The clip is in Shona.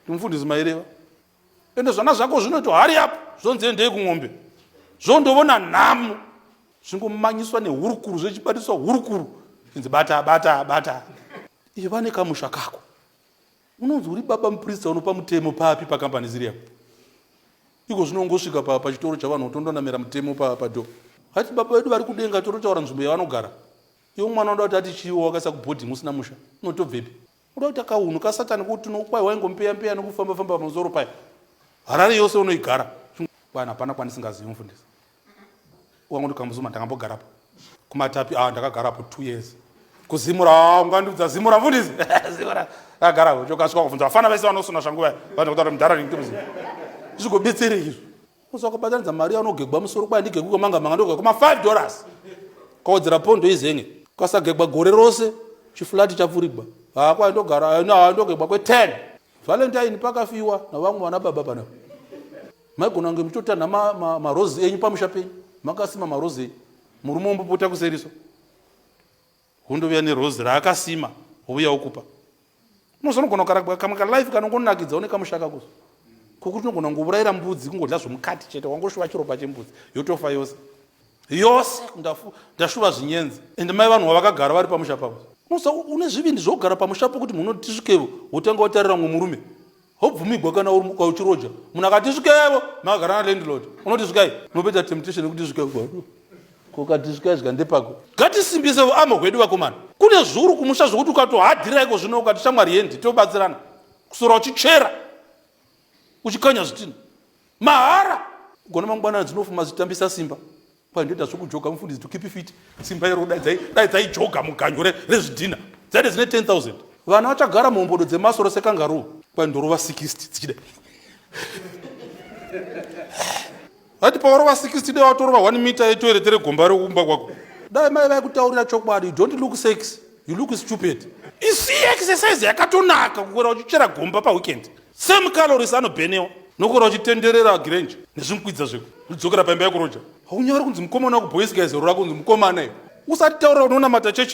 Mufundisi maireva. Ende zvana zvako zvinoto hurry up, zvonzi endei kumombe. Zvondovona nhamo. Zvingomanyiswa nehurukuru zvechibatiswa hurukuru. Chinzi bata bata bata. Iva nekamusha kako. Unonzi uri baba muprista unopa mutemo papi pakambani ziri yako? Iko zvino ungosvika pachitoro chavanhu wotondonamira mutemo padho. Hati baba vedu vari kudenga tototaura nzvimbo yavanogara. Iwe mwana unoda kuti ati chiiwo wakaisa kuboarding usina musha. Unotobvepi? Unoda kuita kahunhu kasatani kuti unokwai waingompeya mpeya nekufamba famba pamusoro payo. Harare yose unoigara. Bwana hapana kwandisingazivi mufundisi. Ukangoti Kambuzuma ndakambogarapo. Kumatapi ah ndakagarapo 2 years. Kuzimura ah ungandiudza Zimura mufundisi. Zimura ndakagarapo chokasvika kubvunza vafana vese vanosona shangu vaya. Vanhu kutaura mudhara ndikuziva. Zvigobetserei izvo. Usakabatanidza mari yaunogegwa musoro kwai ndigegwe kwamanga manga ndogegwa kuma 5 dollars. Kawedzera pondo izenge. Ukasagegwa gore rose chiflati chapfurigwa. Ah kwai ndogara no ndogegwa kwe 10. Valentine pakafiwa navamwe vana baba panapa. Maigona kunge muchitotanha marozi ma, ma enyu pamusha penyu. Makasima marozi enyu. Murume wombopota kuseriso. Wondovuya nerozi raakasima wouya wokupa. Unozonogona kukaragwa kamwe kalife kanongonakidza une kamusha kako. Kokuti unogona kungourayira mbudzi kungodya zvomukati chete wangoshuva chiropa chembudzi yotofa yose. Yose ndashuva zvinyenzi. Ende mai vanhu vavakagara vari pamusha pavo. Unoza une zvivindi zvokugara pamusha pokuti munhu unoti tisvikevo wotanga watarira mumwe murume. Hobvumigwa kana uri uchiroja. Munhu akati svikevo makagara na landlord. Unoti svikai. Unopedza temptation yekuti svikevo. Ko kati svikai zvika ndepako. Ngatisimbise uamo hwedu vakomana. Kune zviuru kumusha zvokuti ukatohadhira iko zvino ukati shamwari yendi tobatsirana. Kusora uchichera. Uchikanya zvitina. Mahara. Ugona mangwana dzinofuma dzitambisa simba. Kwai ndoita zvekujoga mufundisi to keep fit. Simba iro dai dzaijoga muganyo rezvidhina. Dzaide dzine 10,000. Vana vachagara muhombodo dzemasoro sekangaroo. Kwai ndorova 60 dzichida. Vati pawarova 60 dai watorova 1 meter yetoilet regomba rekumba kwako. Dai mai vaikutaurira chokwadi, you don't look sexy, you look stupid. Isi exercise yakatonaka kukwera uchichera gomba paweekend. Same calories anobhenewa nokukwera uchitenderera Grange nezvimukwidza zveko. Uchidzokera paimba yekuroja. Haunyari kunzi mukomana wako boys guys rora kunzi mukomana iwe. Usati taura unonamata chechi.